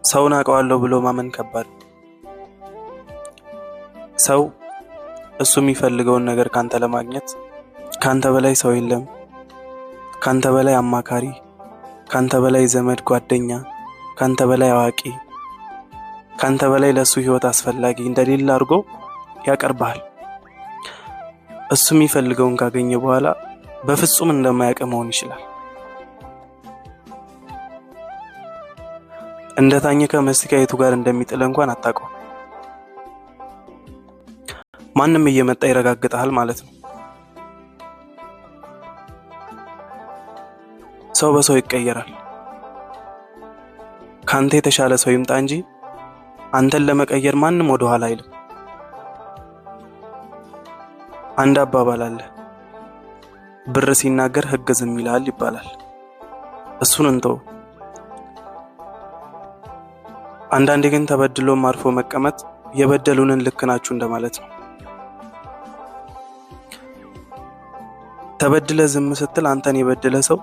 ሰውን አውቀዋለሁ ብሎ ማመን ከባድ ነው። ሰው እሱ የሚፈልገውን ነገር ካንተ ለማግኘት ካንተ በላይ ሰው የለም፣ ካንተ በላይ አማካሪ፣ ካንተ በላይ ዘመድ ጓደኛ፣ ካንተ በላይ አዋቂ፣ ካንተ በላይ ለእሱ ሕይወት አስፈላጊ እንደሌለ አድርጎ ያቀርብሃል። እሱ የሚፈልገውን ካገኘ በኋላ በፍጹም እንደማያውቅ መሆን ይችላል። እንደ ታኘከ መስቲካ የቱ ጋር እንደሚጥል እንኳን አታውቀውም። ማንም እየመጣ ይረጋግጥሃል ማለት ነው። ሰው በሰው ይቀየራል። ካንተ የተሻለ ሰው ይምጣ እንጂ አንተን ለመቀየር ማንም ወደ ኋላ አይልም። አንድ አባባል አለ፣ ብር ሲናገር ሕግ ዝም ይላል ይባላል። እሱን እንተው። አንዳንዴ ግን ተበድሎም አርፎ መቀመጥ የበደሉንን ልክ ናችሁ እንደማለት ነው። ተበድለ ዝም ስትል አንተን የበደለ ሰው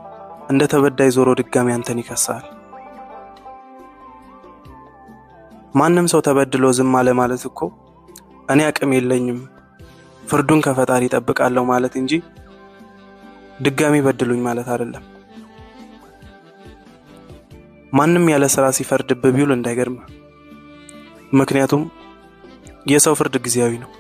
እንደ ተበዳይ ዞሮ ድጋሚ አንተን ይከሳል። ማንም ሰው ተበድሎ ዝም አለ ማለት እኮ እኔ አቅም የለኝም ፍርዱን ከፈጣሪ እጠብቃለሁ ማለት እንጂ ድጋሚ በድሉኝ ማለት አይደለም። ማንም ያለ ስራ ሲፈርድብህ ቢውል እንዳይገርምህ። ምክንያቱም የሰው ፍርድ ጊዜያዊ ነው።